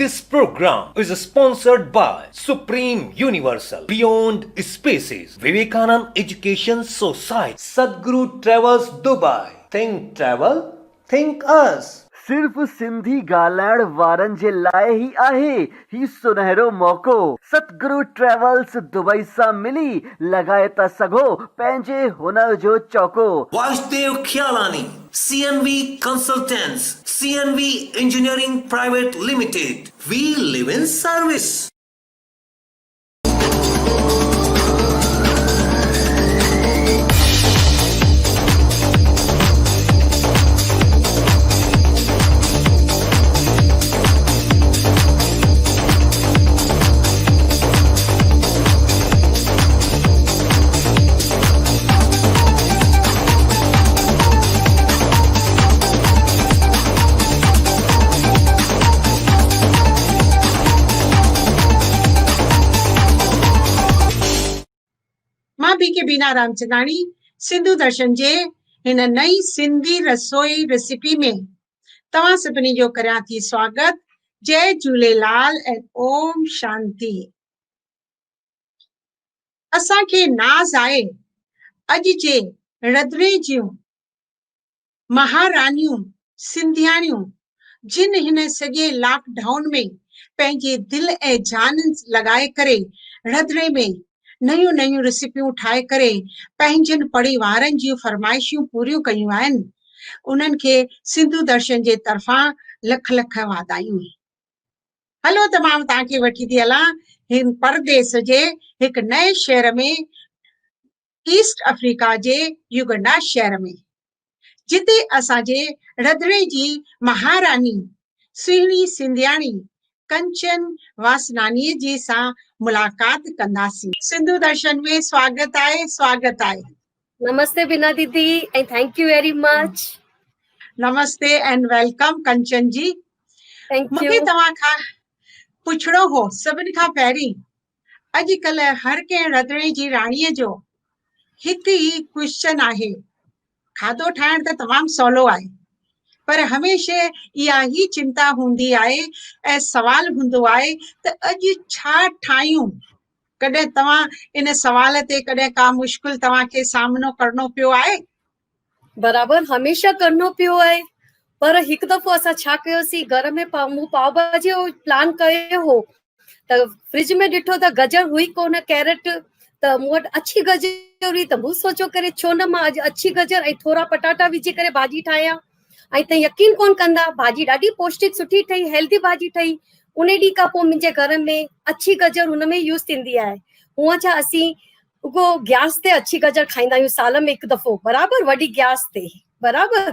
This program is sponsored by Supreme Universal, Beyond Spaces, Vivekanand Education Society, Sadguru Travels Dubai, Think Travel, Think Us. صرف سنڌي ڳالهائڻ وارن جي لاء ئي آهي هي سنهرو موقعو. ستگرو ٽريولز دبئي سان ملي لڳائي ٿا سگهو پنهنجي هنر جو چوڪو. Vasudev Khialani, C N V consultants, C N V engineering private limited, we live in service. مان بي ڪي بينا رامچنداڻي سنڌو درشن جي هن نئين سنڌي رسوئي ريسيپي ۾ توهان سڀني جو ڪريان ٿي سواگت جئي جهوليلال ۽ اوم شانتي. اسان کي ناز آهي اڄ جي رڌڻي جون مهاراڻيون سنڌياڻيون جن هن سڄي لاڪ ڊائون ۾ پنهنجي دل ۽ جان لڳائي ڪري رڌڻي ۾ نيون نيون ريسيپيون ٺاهي ڪري پنهنجن پريوارن جون فرمائشون پوريون ڪيون آهن انهن کي سنڌو درشن جي طرفان لک لک واڌايون. هلو ته مان توهان کي وٺي ٿي هلان هن پرديس جي هڪ نئين شهر ۾ ايسٽ آفريڪا جي يوگنڊا شهر ۾ جتي اسان جي رڌڻي جي مهاراڻي سهڻي سنڌياڻي ڪنچن واسنانيء جي سان ملاقات ڪنداسين. سنڌو درشن ۾ سواگت آهي سواگت آهي. نمستي بينا ديدي ۽ thank you very much. Namaste and welcome Kanchan ji. Thank مون کي يو. توهان کان پڇڻو هو سڀن کان پهرين اڄ ڪلهه هر ڪنهن رڌڻي جي راڻيء جو هڪ ئي ڪوئسچن آهي کاڌو ٺاهڻ ته تمام سولو آهي پر هميشه اها ئي چنتا هوندي آهي ۽ سوال هوندو آهي ته اڄ ڇا ٺاهيون ڪڏهن توهان ان سوال تي ڪڏهن ڪا مشڪل توهان کي سامنو ڪرڻو پيو آهي؟ برابر هميشه ڪرڻو پيو آهي پر هڪ دفعو اسان ڇا ڪيوسين گهر ۾ مون پاو ڀاڄي جو پلان ڪيو هو ته فرج ۾ ڏٺو ته گجر هئي ڪونه ڪيرٽ ته مون وٽ اڇي گجر هئي ته مون سوچيو ڪري ڇو نه مان اڄ اڇي گجر ۽ ٿورا پٽاٽا وجهي ڪري ڀاڄي ٺاهيان ۽ ته يقين ڪون ڪندا ڀاڄي ڏاڍي پوشٽڪ سٺي ٺهي هيلدي ڀاڄي ٺهي ان ڏينهن کان پوء منهنجي گهر ۾ اڇي گجر هن ۾ يوز ٿيندي آهي هونء ڇا اسين رڳو گيس تي اڇي گجر کائيندا آهيون سال ۾ هڪ دفعو برابر وڏي گيس تي برابر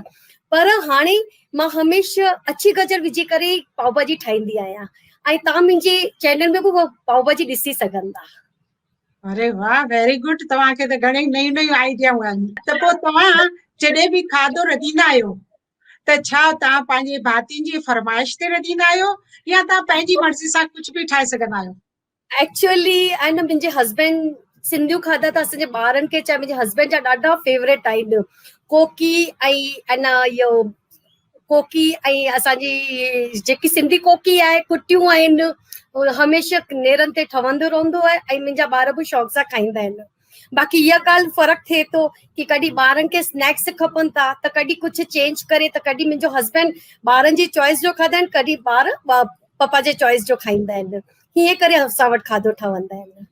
پر هاڻي مان هميشه اڇي گجر وجهي ڪري پاو ڀاڄي ٺاهيندي آهيان ۽ تان منهنجي چينل ۾ به پاو ڀاڄي ڏسي سگهندا. اري واه ويري گڊ توهان کي ته گهڻي نيون نيون آئيڊيائون آهن ته پوء توهان جڏهن به کاڌو رڌيندا آهيو ته ڇا توهان پنهنجي ڀاتين جي فرمائش تي رڌيندا آهيو يا توهان پنهنجي مرضي سان ڪجهه به ٺاهي سگهندا آهيو؟ ايڪچوئلي آهي نه منهنجي هسبينڊ سنڌيون کاڌا ته اسان جي ٻارن کي چاهي منهنجي هسبينڊ جا ڏاڍا فيوريٽ آهن ڪوڪي ۽ انا اهو ڪوڪي ۽ اسان جي جيڪي سنڌي ڪوڪي آهي ڪٽيون آهن هميشه نيرن تي ٺهندو رهندو آهي ۽ منهنجا ٻار به شوق سان کائيندا آهن باقي اها ڳالهه فرق ٿئي ٿو ڪي ڪڏهن ٻارن کي اسنيڪس کپن ٿا ته ڪڏهن ڪجهه چينج ڪري ته ڪڏهن منهنجو هسبينڊ ٻارن جي چوائس جو کائيندا آهن ڪڏهن ٻار پپا جي چوائس جو کائيندا آهن هيئن ڪري اسان وٽ کاڌو ٺهندا آهن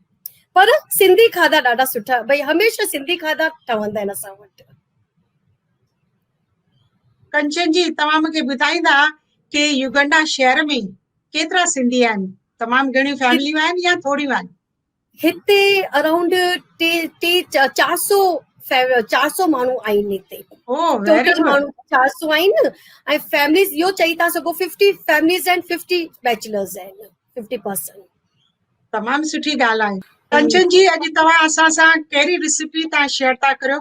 پر سنڌي کاڌا ڏاڍا سٺا ڀئي هميشه سنڌي کاڌا ٺهندا آهن اسان وٽ. ڪنچن جي توهان مون کي ٻڌائيندا ڪي يوگنڊا شهر ۾ ڪيترا سنڌي آهن؟ تمام گهڻيون فيمليون آهن يا ٿوريون آهن؟ هتي اراونڊ ٽي ٽي چار سو 400 ماڻهو آهن هتي. ٽوٽل ماڻهو 400 آهن ۽ فيمليز اهو چئي ٿا سگهو 50 فيمليز آهن 50 بيچلرز آهن 50%. تمام سٺي ڳالهه آهي. ڪنچن جي اڄ توهان اسان سان ڪهڙي ريسيپي توهان شيئر ٿا ڪريو؟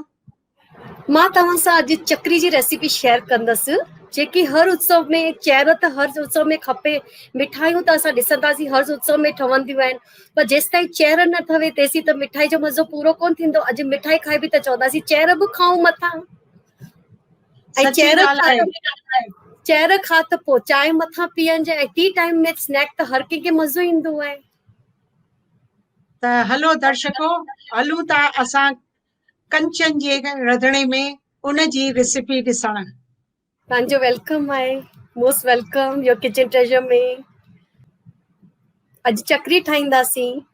مان توهان سان اڄ چڪري جي ريسيپي شيئر ڪندس جيڪي هر اتسو ۾ چير ته هر اتسو ۾ کپي مٺايون ته اسان ڏسنداسين هر اتسو ۾ ٺهنديون آهن پر جيستائين چير نه ٺهي تيسين ته مٺائي جو مزو پورو ڪون ٿيندو اڄ مٺائي کائبي ته چونداسين چير به کائون مٿان ۽ چير چهر کا ته پوء چانهه مٿان پيئنج ۽ ٽي ٽائيم ۾ اسنيڪ ته هر ڪنهن کي مزو ايندو آهي. ته هلو درشڪو هلون ٿا اسان ڪنچن جي رڌڻي ۾ ان جي ريسيپي ڏسڻ. توهان جو welcome آهي most welcome your kitchen treasure ۾ اڄ چڪري ٺاهينداسين.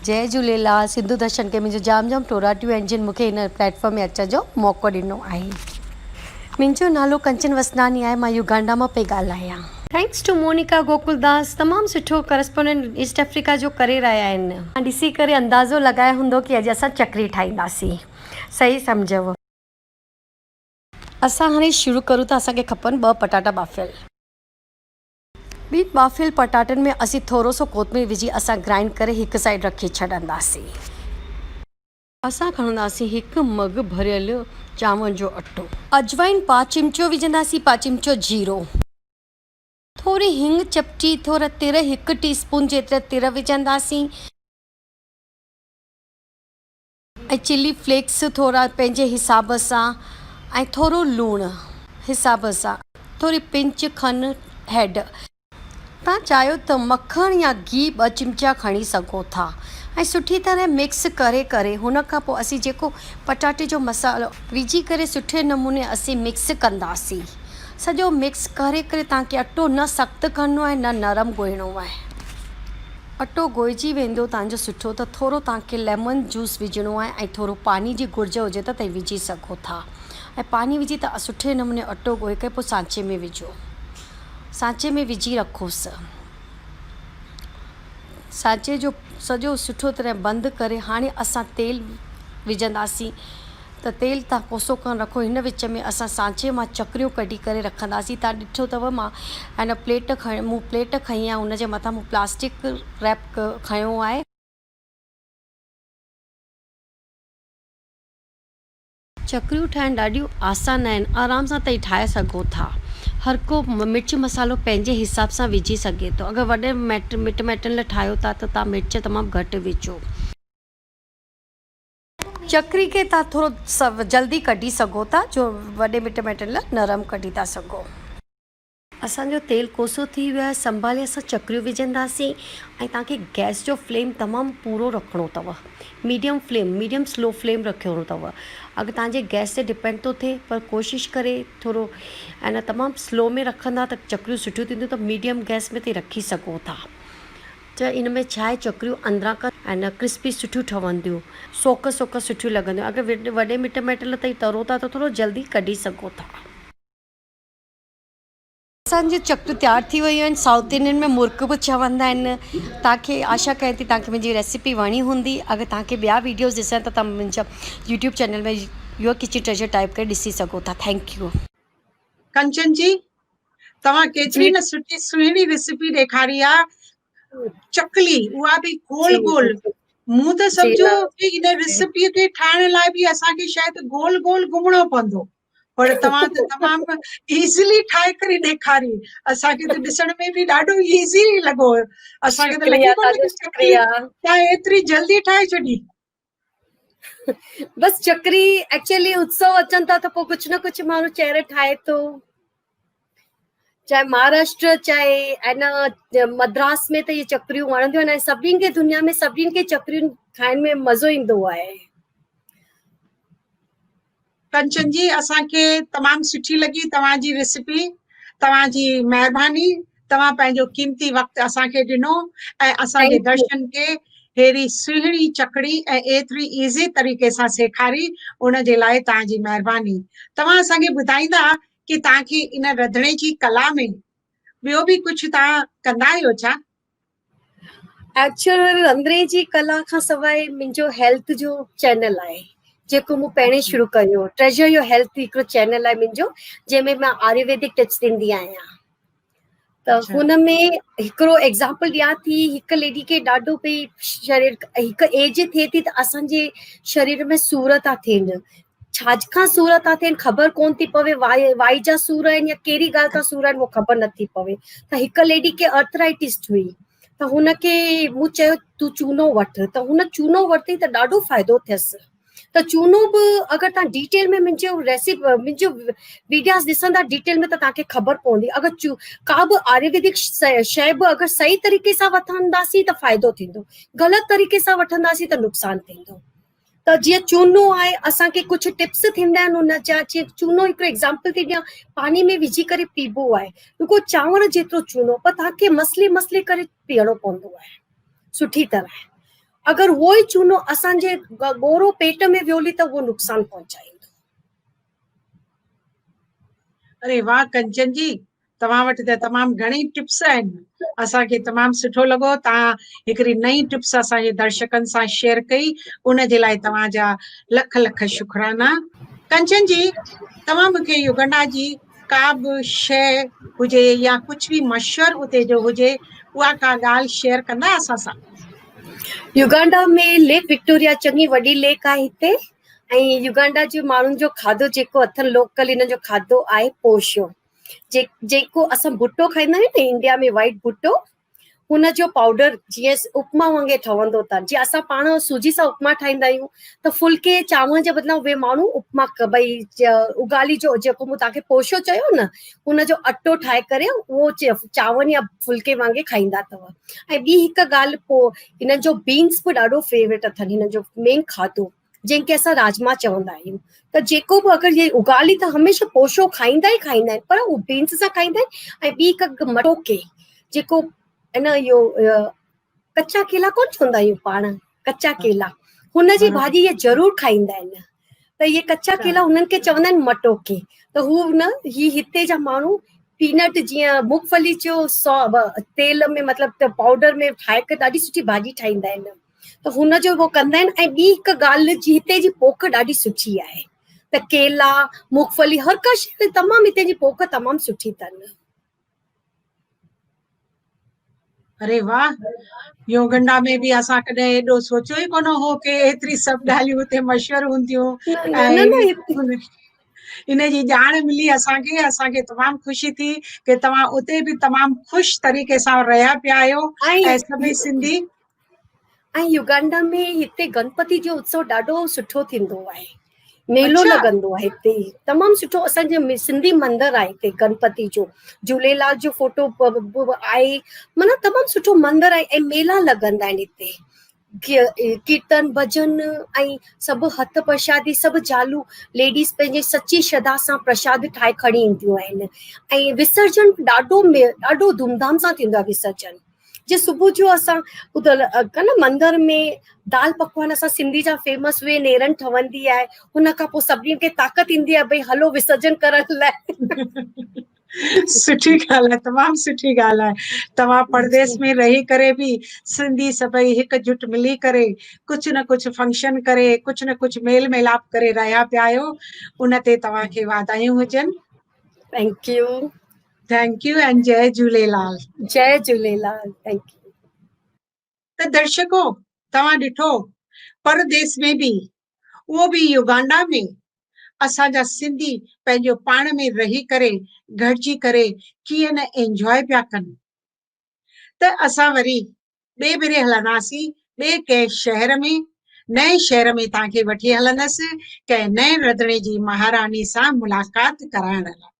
جئي جهوليلال سنڌو درشن کي منهنجو جام جام ٽوراٽيون آهن جن مونکي هن پليٽ فارم ۾ اچڻ جو موقعو ڏنو آهي منهنجو نالو ڪنچن وسناني آهي مان يوگانڊا مان پئي ڳالهايان. Thanks two Monica Gokuldas تمام سٺو ڪرسپونڊنٽ ايسٽ آفريڪا جو ڪري رهيا آهن. ڏسي ڪري اندازو لڳايو هوندو ڪي اڄ اسان چڪري ٺاهينداسين صحيح سمجهو. اسان هاڻي شروع ڪرون ٿا اسان کي کپن ٻه پٽاٽا ٻاڦيل. ٻن ٻاڦيل پٽاٽن ۾ اسين ٿورو سو ڪوٿمير وجهي اسان گرائنڊ ڪري هڪ سائيڊ رکي ڇڏنداسين. اسان کڻنداسين هڪ مگ ڀريل چانورن جو اٽو. اجوائن پاء چمچو وجهنداسين پاء چمچو جيرو. ٿوري هنگ چپٽي ٿورا تر هڪ ٽي اسپون جيترا تر وجهنداسين. ۽ چلي فليڪس ٿورا پنهنجي حساب سان ۽ ٿورو لوڻ حساب سان ٿوري پنچ کن هيڊ. توهان چاهيو ته مکڻ يا گيهه ٻه چمچا کڻي سگهو ٿا ۽ سٺي طرح مڪس ڪري ڪري هن کان پوء اسين جيڪو پٽاٽي جو مصالحو وجهي ڪري سٺي نموني اسين مڪس ڪنداسين سڄو مڪس ڪري ڪري توهان کي اٽو نه سخت ڪرڻو آهي نه نرم ڳوهڻو آهي. اٽو ڳوهجي ويندو تان جو سٺو ته ٿورو توهان کي ليمن جوس وجهڻو آهي ۽ ٿورو پاني جي گهرج هجي ته تئين وجهي سگهو ٿا ۽ پاني وجهي ته سٺي نموني اٽو ڳوهي ڪري پوء سانچي ۾ وجهو سانچي ۾ وجهي رکوس سانچي جو سڄو سٺو طرح بند ڪري هاڻي اسان تيل وجهنداسين ته تيل تان ڪوسو ڪرڻ رکو هن وچ ۾ اسان سانچي مان چڪريون ڪڍي ڪري رکنداسين تان ڏٺو اٿو مان هن پليٽ کڻي مون پليٽ کنئي آهي ان جي مٿان مون پلاسٽڪ ريپ کنيو آهي. چڪريون ٺاهڻ ڏاڍيون آسان آهن آرام سان تئين ٺاهي سگهو ٿا هر ڪو مرچ مصالحو پنهنجي حساب سان وجهي سگهي ٿو اگر وڏي مٽ مائٽن لاء ٺاهيو ٿا ته تان مرچ تمام گهٽ وجهو. چڪري کي توهان ٿورو جلدي ڪڍي سگهو ٿا جو وڏي مٽ مائٽن لاء نرم ڪڍي ٿا سگهو. اسان جو تيل ڪوسو ٿي ويو آهي سنڀالي اسان چڪريون وجهنداسين ۽ توهان کي گئس جو فليم تمام پورو رکڻو اٿو medium flame medium slow flame رکڻو اٿو اگر توهان جي گئس تي ڊپينڊ ٿو ٿئي پر ڪوشش ڪري ٿورو ۽ نه تمام سلو ۾ رکندا ته چڪريون سٺيون ٿينديون ته ميڊيم گئس ۾ تي رکي سگهو ٿا. ته ان ۾ ڇاهي چڪريون اندران کان ۽ نه ڪرسپي سٺيون ٺهنديون سوڪ سوڪ سٺيون لڳنديون اگر وڏي مٽ ميٽل تائين ترو ٿا ته ٿورو جلدي ڪڍي سگهو ٿا. اسان جون چڪريون تيار ٿي ويون آهن سائوٿ انڊين ۾ مرڪ به چوندا آهن توهان کي آشا ڪيان ٿي توهان کي منهنجي ريسيپي وڻي هوندي اگر توهان کي ٻيا ويڊيوز ڏسڻا ته توهان منهنجا YouTube channel ۾ your kitchen treasure type ڪري ڏسي سگهو ٿا thank you. Kanchan جي توهان ڪيتري نه سٺي سهڻي ريسيپي ڏيکاري آ چڪلي اها به گول گول مون ته سمجهو ڪي ان ريسيپي کي ٺاهڻ لاء به اسان کي شايد گول گول گهمڻو پوندو پر توهان ته تمام ايزلي ٺاهي ڪري ڏيکاري اسان کي ته ڏسڻ ۾ به ڏاڍو ايزي لڳو اسان کي ته لڳي ڪونه ڪي چڪلي توهان ايتري جلدي ٺاهي ڇڏي. بس چڪري ايڪچوئلي اتسو اچن ٿا ته پوء ڪجهه نه ڪجهه ماڻهو چهري ٺاهي ٿو چاهي مهاراشٽر چاهي ۽ نه مدراس ۾ ته اهي چڪريون وڻنديون آهن ۽ سڀني کي دنيا ۾ سڀني کي چڪريون کائڻ ۾ مزو ايندو آهي. ڪنچن جي اسان کي تمام سٺي لڳي توهان جي ريسيپي توهان جي مهرباني توهان پنهنجو قيمتي وقت اسان کي ڏنو ۽ اسان جي درشن کي ههڙي سهڻي چڪڙي ۽ ايتري ايزي طريقي سان سيکاري ان جي لاء توهان جي مهرباني توهان اسان کي ٻڌائيندا ڪي توهان کي ان رڌڻي جي ڪلا ۾ ٻيو به ڪجهه توهان ڪندا آهيو ڇا؟ ايڪچوئل رنڌڻي جي ڪلا کان سواء منهنجو هيلٿ جو چينل آهي جيڪو مون پهرين شروع ڪيو ٽريجر your health هڪڙو چينل آهي منهنجو جنهن ۾ مان آيورويدڪ ٽپس ڏيندي آهيان ته هن ۾ هڪڙو ايگزامپل ڏيان ٿي هڪ ليڊي کي ڏاڍو پئي شرير هڪ ايج ٿئي ٿي ته اسان جي شرير ۾ سور ٿا ٿين ڇا کان سور ٿا ٿين خبر ڪون ٿي پوي وائي وائي جا سور آهن يا ڪهڙي ڳالهه کان سور آهن اهو خبر نٿي پوي ته هڪ ليڊي کي ارٿرائٽس هئي ته هن کي مون چيو تون چونو وٺ ته هن چونو ورتي ته ڏاڍو فائدو ٿيس ته چونو به اگر تان ڊيٽيل ۾ منهنجو ريسيپ منهنجو ويڊيوز ڏسندا ڊيٽيل ۾ ته تان کي خبر پوندي اگر چو ڪا به آيورويدڪ شيء به اگر صحيح طريقي سان وٺنداسين ته فائدو ٿيندو غلط طريقي سان وٺنداسين ته نقصان ٿيندو ته جيئن چونو آهي اسان کي ڪجهه ٽپس ٿيندا آهن ان جا جيئن چونو هڪڙو ايگزامپل ٿي ڏيان پاڻي ۾ وجهي ڪري پيبو آهي رڳو چانور جيترو چونو پر توهان کي مسلي مسلي ڪري پيئڻو پوندو آهي سٺي طرح اگر اهو ئي چونو اسان جي ڳورو پيٽ ۾ ويو هلي ته اهو نقصان پهچائيندو. اري واھ ڪنچن جي توهان وٽ ته تمام گهڻي ٽپس آهن اسان کي تمام سٺو لڳو توهان هڪڙي نئين ٽپس اسان جي درشڪن سان شيئر ڪئي ان جي لاء توهان جا لک لک شڪرانا ڪنچن جي توهان مون کي يوگنڊا جي ڪا به شيء هجي يا ڪجهه به مشور اتي جو هجي اها ڪا ڳالهه شيئر ڪندا اسان سان يوگانڊا ۾ ليڪ وڪٽوريا چڱي وڏي ليڪ آهي هتي ۽ يوگانڊا جي ماڻهن جو کاڌو جيڪو اٿن لوڪل هنن جو کاڌو آهي پوشو جيڪو اسان ڀٽو کائيندا آهيون نه انڊيا ۾ وائٽ ڀٽو هن جو پائوڊر جيئن اپما وانگي ٺهندو اٿن جيئن اسان پاڻ سوجي سان اپما ٺاهيندا آهيون ته ڦلڪي چانور جي بدلان اهي ماڻهو اپما ڀئي اگالي جو جيڪو مون توهان کي پوشو چيو نه هن جو اٽو ٺاهي ڪري اهو چانور يا ڦلڪي وانگي کائيندا اٿو ۽ ٻي هڪ ڳالهه پوء هنن جو بينس به ڏاڍو فيورٽ اٿن هنن جو مين کاڌو جنهن کي اسان راجما چوندا آهيون ته جيڪو به اگر هي اگالي ته هميشه پوشو کائيندا ئي کائيندا آهن پر هو بينس سان کائيندا آهن ۽ ٻي هڪ مٽوڪي جيڪو ان اهو ڪچا ڪيلا ڪون چوندا آهيون پاڻ ڪچا ڪيلا هن جي ڀاڄي اهي ضرور کائيندا آهن ته اهي ڪچا ڪيلا هنن کي چوندا آهن مٽوڪي ته هو نه هي هتي جا ماڻهو پينٽ جيئن مونگڦلي جو سو تيل ۾ مطلب ته پائوڊر ۾ ٺاهي ڪري ڏاڍي سٺي ڀاڄي ٺاهيندا آهن ته هن جو اهو ڪندا آهن ۽ ٻي هڪ ڳالهه جي هتي جي پوک ڏاڍي سٺي آهي ته ڪيلا مونگڦلي هر ڪا شيء تمام هتي جي پوک تمام سٺي اٿن. اري واھ يوگنڊا ۾ به اسان ڪڏهن ايڏو سوچيو ئي ڪونه هو ڪي ايتري سڀ ڳالهيون هتي مشهور هونديون ۽ ان جي ڄاڻ ملي اسان کي اسان کي تمام خوشي ٿي ڪي توهان اتي به تمام خوش طريقي سان رهيا پيا آهيو ۽ سڀئي سنڌي ۽ يوگانڊا ۾ هتي گڻپتي جو اتسو ڏاڍو سٺو ٿيندو آهي ميلو لڳندو آهي هتي تمام سٺو اسان جي سنڌي مندر آهي هتي گڻپتي جو جهوليلال جو فوٽو آهي معنيٰ تمام سٺو مندر آهي ۽ ميلا لڳندا آهن هتي ڪيرتن ڀڄن ۽ سڀ هٿ پرشادي سڀ زالون ليڊيز پنهنجي سچي شرڌا سان پرشاد ٺاهي کڻي اينديون آهن ۽ وسرجن ڏاڍو ڏاڍو ڌوم ڌام سان ٿيندو آهي وسرجن جي صبح جو اسان اتل ڪن مندر ۾ دال پڪوان اسان سنڌي جا فيمس اهي نيرن ٺهندي آهي ان کان پوء سڀني کي طاقت ايندي آهي ڀئي هلو وسرجن ڪرڻ لاء. سٺي ڳالهه آهي تمام سٺي ڳالهه آهي توهان پرديس ۾ رهي ڪري به سنڌي سڀئي هڪ جٽ ملي ڪري ڪجهه نه ڪجهه فنڪشن ڪري ڪجهه نه ڪجهه ميل ميلاپ ڪري رهيا پيا آهيو ان تي توهان کي واڌايون هجن. Thank you. Thank you ۽ Jai Jhulelal. Jai Jhulelal thank you. ته درشڪو توهان ڏٺو پرديس ۾ به اهو به يوگانڊا ۾ اسان جا سنڌي پنهنجو پاڻ ۾ رهي ڪري گڏجي ڪري ڪيئن نه انجواء پيا ڪن ته اسان وري ٻئي ڀيري هلنداسين ٻئي ڪنهن شهر ۾ نئين شهر ۾ توهان کي وٺي هلندس ڪنهن نئين رڌڻي جي مهاراڻي سان ملاقات ڪرائڻ لاء.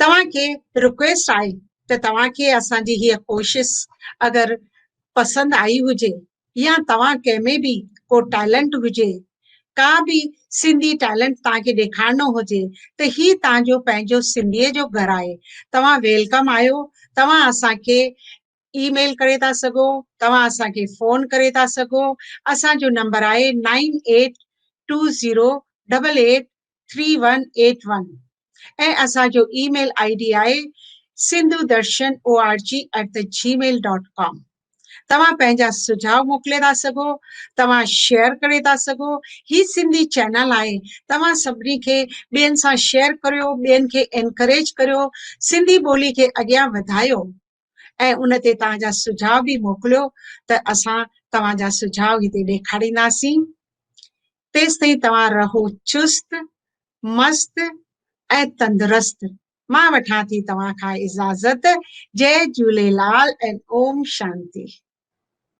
توهان کي رڪويسٽ آهي ته توهان کي اسان جي هيء ڪوشش اگر پسند آئي هجي يا توهان ڪنهن ۾ به ڪو ٽيلنٽ هجي ڪا به سنڌي ٽيلنٽ توهان کي ڏيکارڻو هجي ته هي توهان جو پنهنجو سنڌيء جو گهر آهي توهان welcome آهيو توهان اسان کي اي ميل ڪري ٿا سگهو توهان اسان کي فون ڪري ٿا سگهو اسان جو نمبر آهي nine eight two zero double eight three one eight one ۽ اسان جو اي ميل I D آهي Sindhu Darshan O R G at the Gmail dot com توهان پنهنجا سجهاء موڪلي ٿا سگهو توهان شيئر ڪري ٿا سگهو هي سنڌي چينل آهي توهان سڀني کي ٻين سان شيئر ڪريو ٻين کي انڪريج ڪريو سنڌي ٻولي کي اڳيان وڌايو ۽ ان تي توهان جا سجهاء به موڪليو ته اسان توهان جا سجهاء هتي ڏيکارينداسين. تيستائين توهان رهو چست، مست ۽ تندرست. مان وٺان ٿي توهان کان اجازت. جئي جهوليلال ۽ اوم شانتي.